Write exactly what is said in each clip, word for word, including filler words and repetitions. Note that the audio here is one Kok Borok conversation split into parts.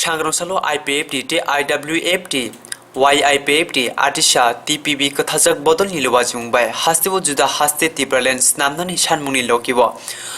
Nagrong salo I P F T tei I W F T, Y I P F T, Atisa, T P B kwthajak bodolni luwajwng bai hasteo juda haste Tipraland snamnani sanmungni logi-o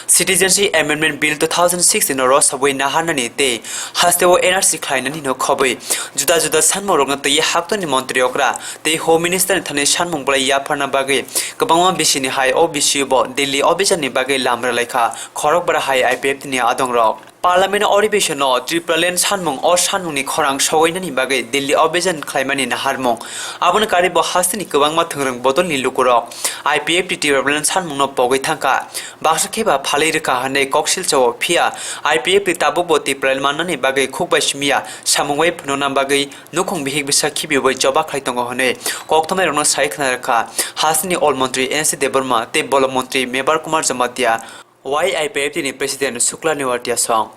Citizenship Amendment Bill two thousand sixteen no rosabwi naharnani tei hasteo N R C khlainani no khobwi juda juda sanmungrokno twiwi haktwini montri okra tei Home Minister ni thani sanmung bolai yapharna bagwi kwbangma bisini hai o bisio bo Delhi obijanni bagwi lam rwlaikha khorokbara hai I P F T ni adongrok. Parliament o Adhibeshon no Tipraland sanmung o sanmungni khorang sogoinani bagwi Delhi obijan khlaimani naharmung. Aboni karwi bo hasteni kwbangma thwngrwng bodolni lukurok I P F T Tipraland sanmungno pogwi thangkha. Baksa khe ba phalwi rwkha hwnwi kok silchao, phiya I P F T tabukbo Tipraland mannani bagwi khukbai simiya samung bai phunukna bagwi nukhung bihik bwsa khibiui choba khlai tongo hwnwi koktwmairokno sai khna rwkha hasteni Ol Montri N C Debbarma tei Bolom Montri Mebar Kumar Jamatia. Y I P F T ni President Shukla Newatia song.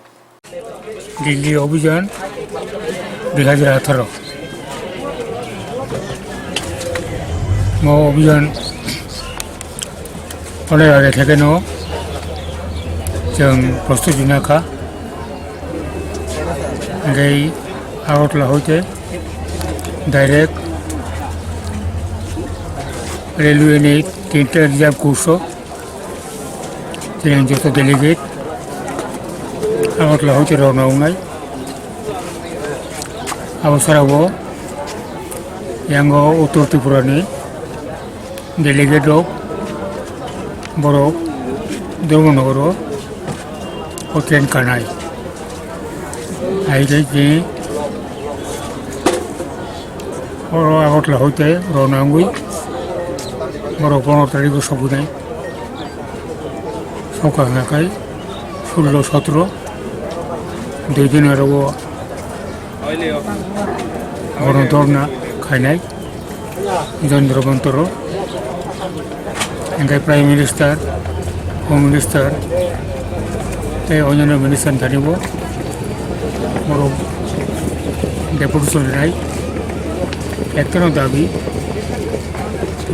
Delhi Abhijan dui hajar atharo. Mo Abhijan pondro age theke no chwng prostuti nakha. Hingke Agartala hoite direct railway ni tinta reserve course o Chini joto delegate Agartala hoite rwna wngnai. Abo sara o yango Uttor Tripura ni delegate rok borok Dharmanagar o o train kanai. Hai khe chini oro Agartala hoite rwna wngwi borok pondro tarikh o sogwinai. Sokha hwnkha khai sullo sotro dui din aro o bono dorna khainai Jandro Montoro, hwnkhe Prime Minister, Home Minister tei onyanno minister thani bo borok deputation rinai ekta no dabi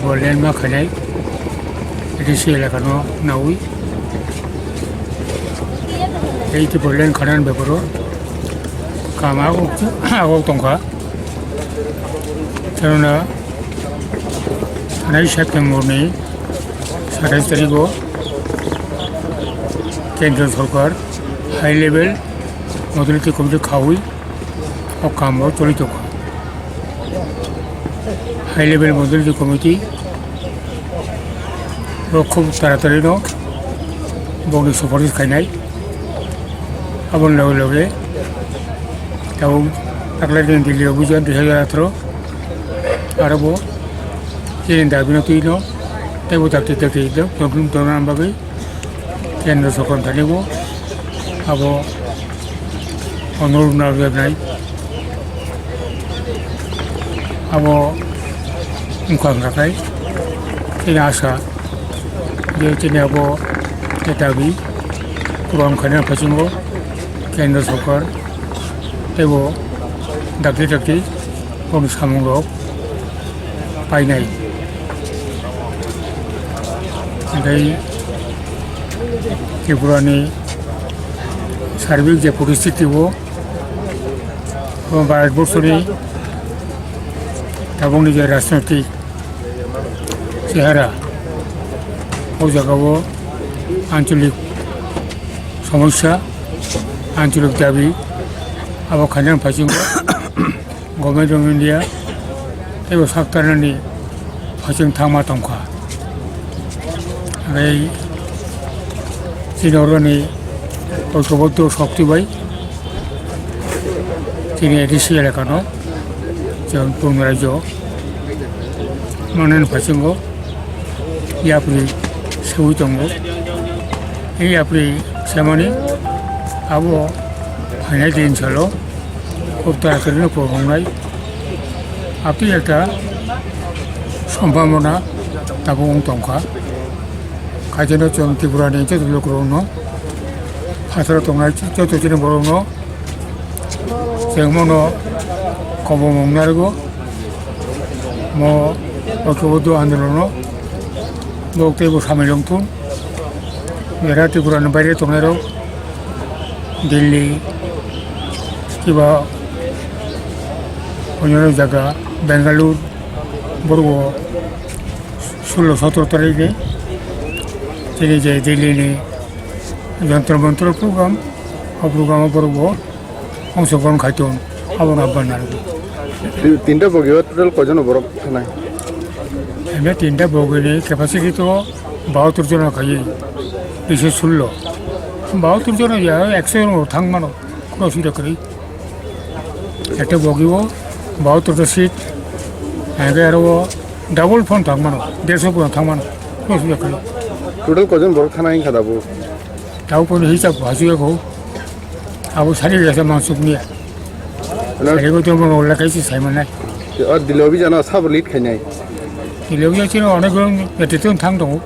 bo landmark khainai. A D C elakano naui tei Tripura land khanan beparo kam agok agok tongkha. Karona thanai September ni satais tarigo Kendra Sorkar high level modality committee khaui o kam bo choli tongkha. High level modality committee bo khub taratari no bongni suparis khainai. Aboni loge loge tabuk taklai din Delhi o bujo dui hajar atharo aro bo chini dabi no twi no tei bo dakti dakti dok dok dok bagwi Kendra Sorkar thani bo abo Onurudh Nath Bebnai abo wngkha hwnkha khai chini asa je chini abo je dabi puron khaina phasingo Kendra Sorkar teibo dakti dakti boni samungrok painai. Hingke Tripura ni sarbik je poristiti o, o Bharat borso ni tabuk ni je rajnoitik chehara, o jaga o ancholik somosya, ancholik dabi abo khainani phasingo. Government of India teibo sak tarnani phaising thangma tongkha. Hingke chini oroni oikoboddo shokti bai chini A D C elakano chwng Purno Rajyo manani phasingo yapri seui tongo. Ei yapri semani abo phainai din salo Uttor Tripura no kwbang wngnai. Aboni ekta sombhabona tabuk wng tongkha. Kaitorno chwng Tripura ni joto lukurokno, phataro tongnai joto chini borokno chwng bono kobom wng narwgo. Mo oikoboddo andolono bo teibo samil wng thung. Jera Tripura ni baire tongnairok Delhi, Kiba onyo jaga Bengaluru borok o sullo sotoro tarikhe chini je Delhi ni Jantar Mantar program, o program o borok bo ongsogron khai ton, abo no abban narwgo. Ti-, tinta bogi o total koijon borok thanai? Ene tinta bogi ni capacity to bahatur jona khai, bishi sullo. Bahatur jona ya ekso jon thang mano, kono sida kwrwi. Ekta bogi o bahatur ta seat, age aro o double phone thang mano, derso phone thang mano, kono sida kwrwi. Total koijon borok thanai wngkha da bo? Tao kono hisab haju ya ko. Abo sari gasa mansuk niya. Ano sari ko to mo la kaisi sai manai. O Delhi obhijano sabo lead khainai? Delhi obhijano chini onek jon netrito thang tongo.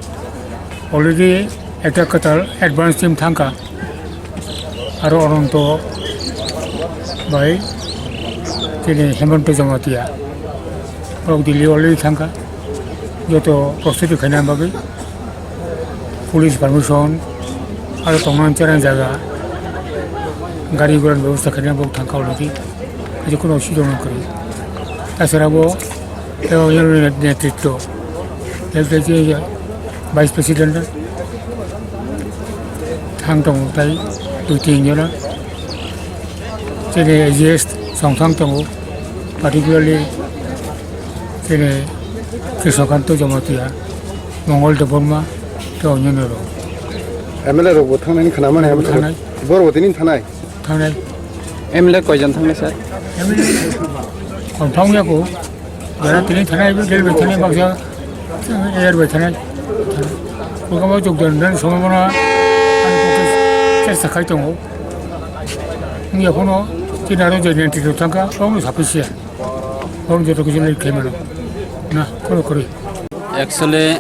Already ekta kwtal advance team thangkha. Aro Ananto bai chini Hemanta Jamatia. Borok Delhi already thangkha. Joto prostuti khaina bagwi. Police permission, aro tongna cherang jaga, gari gora ni bebosta khaina bo thang kha already. Kaisa kono osubida nang kwrwi. Tasara bo, tei netritwo, tei vice president thang tongo tai dui tin jona. Chini A G S song thang tongo, particularly chini Krishnakanta Jamatia, Mongol Debbarma, tei onyono rok. M L A rok bo thangnai khna mani, M L A rok thangnai. Borok bo tini thangnai? Thangnai. M L A koijon thangnai, sir? M L A confirm ya ko. Jara tini thanai, bai, del bai thanai, baksa air bai thanai. Program o jogdan dan somoi mano, ani pokhe chesta khai tongo. Wngya phano, tini aro je nenti rok thangkha, omo saphi siya. Omo joto kisi late khai mano. Na, kono kwrwi. Actually,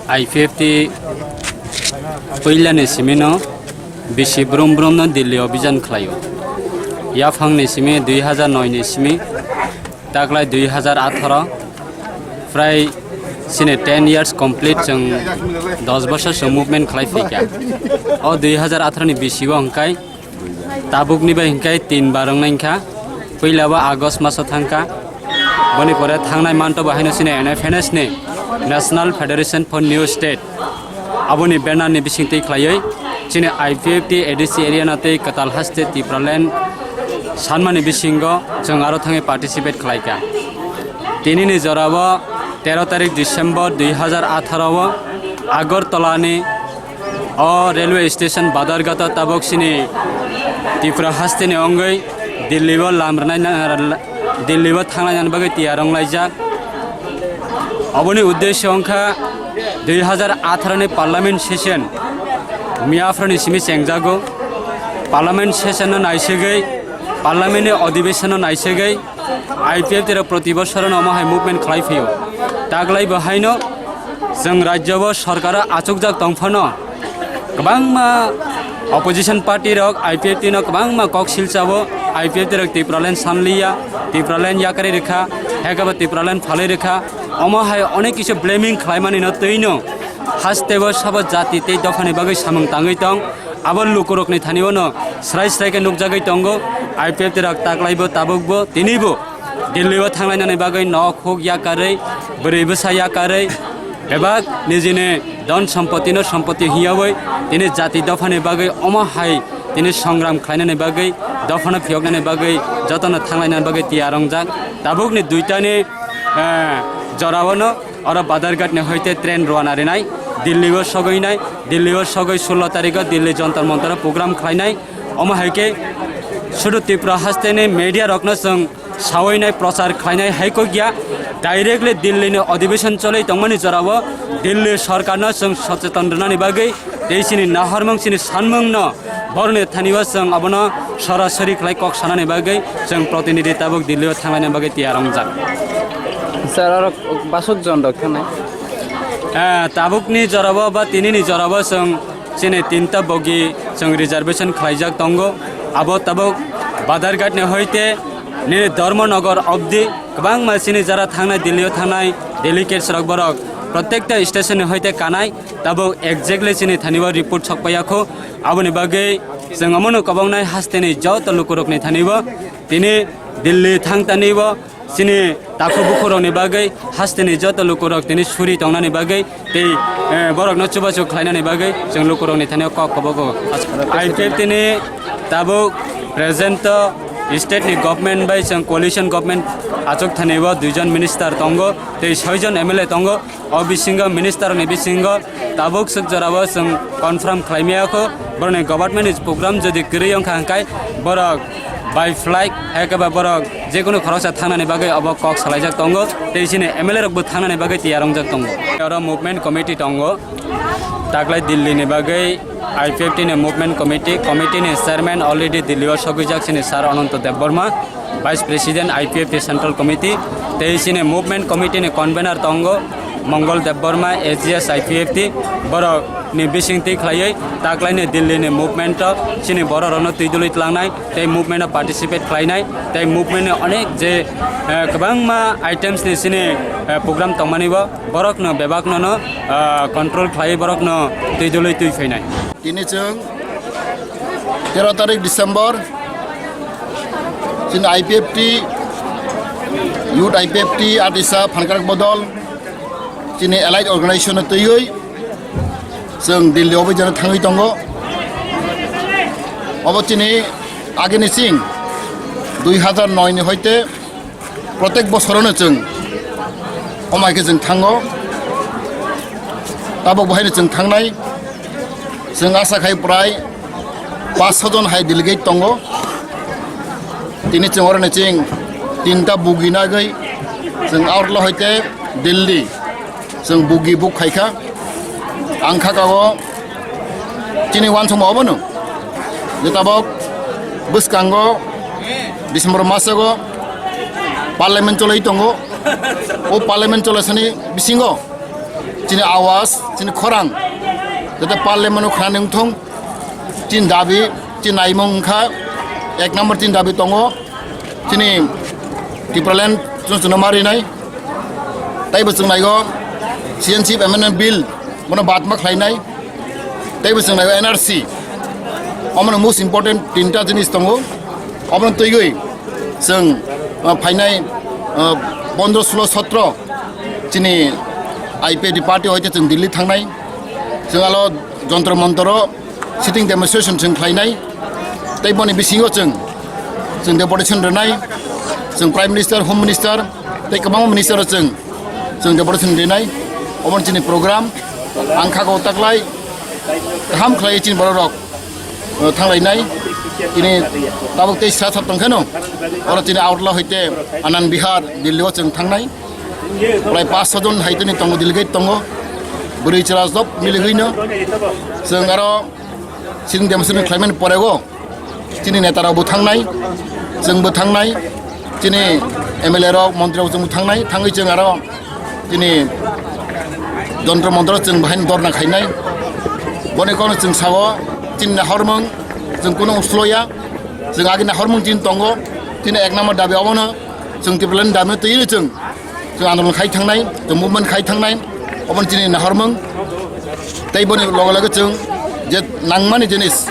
I P F T puila ni simi no bisi brum brum no Delhi obhijan khlaio. Yaphang ni simi dui hazar noi ni simi, taklai dui hazar atharo, prai chini ten years complete, chwng dos bosor chwng movement khlai phaikha. O dui hazar atharo ni bisi o hwnkhe tabuk ni bai hwnkhe tin bar wngnai wngkha. Puila bo August maso thangkha. Boni pore thangnai manto bo haino chini N F N S ni, National Federation for New State. Aboni banner ni bising twi khlaiwi chini I P F T A D C area no tei kwtal haste Tipraland sanmani bisingo chwng aro thangwi participate khlaikha. Tini ni jora o tero tarik December dui hazar atharo o Agartala ni o railway station Badharghat o tabuk chini Tripura haste ni wngwi Delhi o lam rwnai na, Delhi o thanglai nani bagwi tiyar wng laijak. Oboni uddesyo wngkha dui hazar atharo ni parliament session miyaphro ni simi chengjago. Parliament session no naisegwi, parliament ni adhibeshon no naisegwi I P F T rok proti bosor no omo hai movement khlai phio. Taglai bo haino chwng rajyo o sorkar o achukjak tong phano, kwbangma opposition party rok I P F T no kwbangma kok silchao, I P F T rok Tipraland sanliya, Tipraland yakarwi rwkha, hekaba Tipraland phalwi rwkha, omo hai onek kisa blaming khlaimani no twino hasteo sabo jati tei dophani bagwi samung tangwi tong, abo lukurokni thani bono srai srai khe nukjagwi tongo, I P F T rok taklaibo tabukbo tinibo Delhi o thanglainani bagwi nok huk yakarwi, bwrwi bwsa yakarwi, bebak nijini don sompotino sompoti hiyawi tini jati dophani bagwi omo hai tini songram khlainani bagwi dophano phiyoknani bagwi jotono thanglainani bagwi tiyar wngjak. Tabukni duitani, eh, joraono oro Badharghat ni hoite train rwana rinai, Delhi o sogwinai, Delhi o sogwi sullo tarikh o Delhi Jantar Mantar o program khlainai. Omo hai khe sudu Tripura hasteni media rokno chwng sawi nai, prochar khlainai hai kok ya, directly Delhi ni adhibeshon cholwi tongmani jorao Delhi sorkar no chwng socheton rwnani bagwi tei chini nahormung chini sanmung no boroni thani o chwng abono sorasori khlai kok sanani bagwi chwng protinidhi tabuk Delhi o thanglaina bagwi tiyar wngjak. Sir, aro basuk jon rok thangnai? Eh, tabukni jorao ba tinini jorao chwng chini tinta bogi chwng reservation khlaijak tongo. Abo tabuk Badharghat ni hoite nini Dharmanagar obdi kwbangma chini jara thangnai, Delhi o thangnai delegates rok borok protekta station ni hoite kanai. Tabuk exactly chini thani o report sokpaiya kho. Aboni bagwi Chwng omono kwbangni hasteni joto lukurokni thanibo tini Delhi thang tanibo chini takhuk bukhurokni bagwi hasteni joto lukurok tini suri tongnani bagwi tei, eh, borokno chubachu khlainani bagwi chwng lukurokni thani kok kobogo. I P F T ni tabuk present o state ni government bai chwng coalition government achuk thanibo duijon minister tongo tei soijon M L A tongo. O bisingo minister ni bisingo tabuk swk jorao chwng confirm khlai maya kho, borokni government ni program jodi kwrwi wngkha hwnkhe borok by flight hai khe ba borok jekunu khoroksa thangnani bagwi obo kok salaijak tongo, tei chini M L A rokbo thangnani bagwi tiyar wngjak tongo. Oro movement committee tongo, taklai Delhi ni bagwi I P F T ni movement committee, committee ni chairman already Delhi o sogwijak chini sir Ananto Debbarma. Vice President I P F T Central Committee, tei chini Movement Committee ni convener tongo Mongol Debbarma, A G S I P F T, borok ni bising twi khlaiwi taklai ni Delhi ni movement o chini borok rokno twi dului tlangnai tei movement o participate khlainai tei movement ni onek je, eh, kwbangma items ni chini, eh, program tongmani bo borok no bebak no no, ah, control khlaiwi borok no twi dului twi phainai. Tini chwng tero tarik December, chini I P F T, Youth I P F T, Atisa Phankarak Bodol, chini allied organization no twiwi chwng Delhi o bai jana thangwi tongo. Obo chini agini ching dui hazar noi ni hoite Protek bosorono chwng omai khe chwng thango, tabuk bo haino chwng thangnai. Chwng asa khai prai paanch sho jon hai delegate tongo. Tini chwng oroni ching tinta bugi nagwi chwng outlaw hoite Delhi. Chwng bugi buk khaikha. Ang kha kago chini uansukma obono je tabok bwskango December masago parliament cholai tongo. O parliament cholaisani bisingo chini awas, chini khorang jate parliament o khna nungthung. Chini dabi, chini naimung wngkha ek number chini dabi tongo. Chini Tipraland chwng chwngno ma rinai. Taibo chwng naigo citizenship amendment bill bono bad ma khlainai. Taibo chwng naigo N R C. Omono most important tinta jinis tongo. Obono twiwi chwng, ah, phainai, ah, pondro, sulo, sotro chini I P F T party hoite chwng Delhi thangnai. Chwng alo jontro montoro sitting demonstration chwng khlainai, tei boni bisingo chwng, chwng deputation rwnai, chwng Prime Minister, Home Minister, tei kwbangma minister rok chwng, chwng deputation rwnai. Omo chini program, ang kha o taklai kaham khlai chini borok rok, eh, thanglainai. Chini tabuk tei sra sat tongkheno, oro chini outlaw hoite Anand Vihar, Delhi o chwng thangnai. Prai paanch sho jon hai tini tongo, delegate tongo, bwrwi chwla job miligwino. Chwng aro sitting demonstration khlaimani porego chini neta rok bo thangnai, chwng bo thangnai, chini M L A rok, montri rok chwng bo thangnai, thangwi chwng aro chini jontro montro chwng bahaino dorna khainai. Boni kono chwng sao chini nahormung chwng kunu usloya, chwng agi nahormung chini tongo, chini ek number dabi obono chwng Tipraland dabi twi chwng Chwng andolon khai thangnai, chwng movement khai thangnai, obo chini nahormung. Tei boni loge loge chwng je nangmani jinis,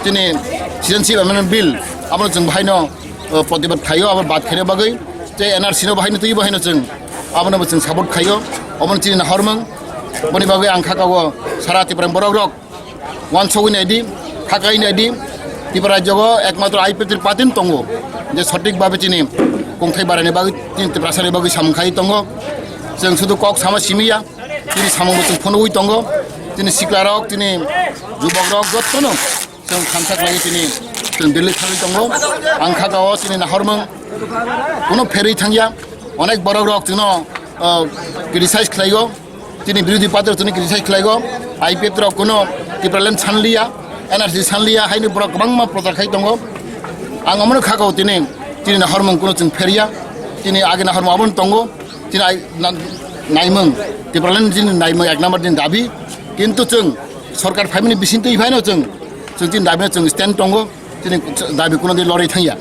chini citizenship amendment bill, abono chwng bahaino, uh, protibad khaio, abo bad khaina bagwi, tei N R C no bahaino twi bahaino chwng, abono bo chwng support khaio, obo chini nahormung. Boni bagwi ang kha kao sara Tiprani borok rok, uansugwi naidi, khakai naidi, Tripura rajyogo ekmatro I P F T ni party tongo, je sothik babe chini kongthai baraini bagwi, chini Tiprasani bagwi samung khai tongo. Chwng sudu kok sama simiya, chini samungbo chwng phunugwi tongo, chini siklarok, chini jubokrok jottono chwng thansa khlaiwi chini chwng Delhi thangwi tongo. Ang kha kao chini nahormung kuno pherwi thangya, onek borokrok chwngno, uh, criticize khlaio. Chini birodhi party rok chini criticize khlaigo, I P F T rok kuno Tipraland sanliya, N R C sanliya, haini borok kwbangma prochar khai tongo. Ang omono kha kao tini, chini nahormung kuno chwng pherya, chini agi nahormung abono tongo, chini ai-, na-, naimung, Tipraland chini naimung ek number chini dabi, kintu chwng sorkar phaimani bisingtwi phaino chwng, chwng chini dabi no chwng stand tongo, chini dabi kuno di lorwi thangya.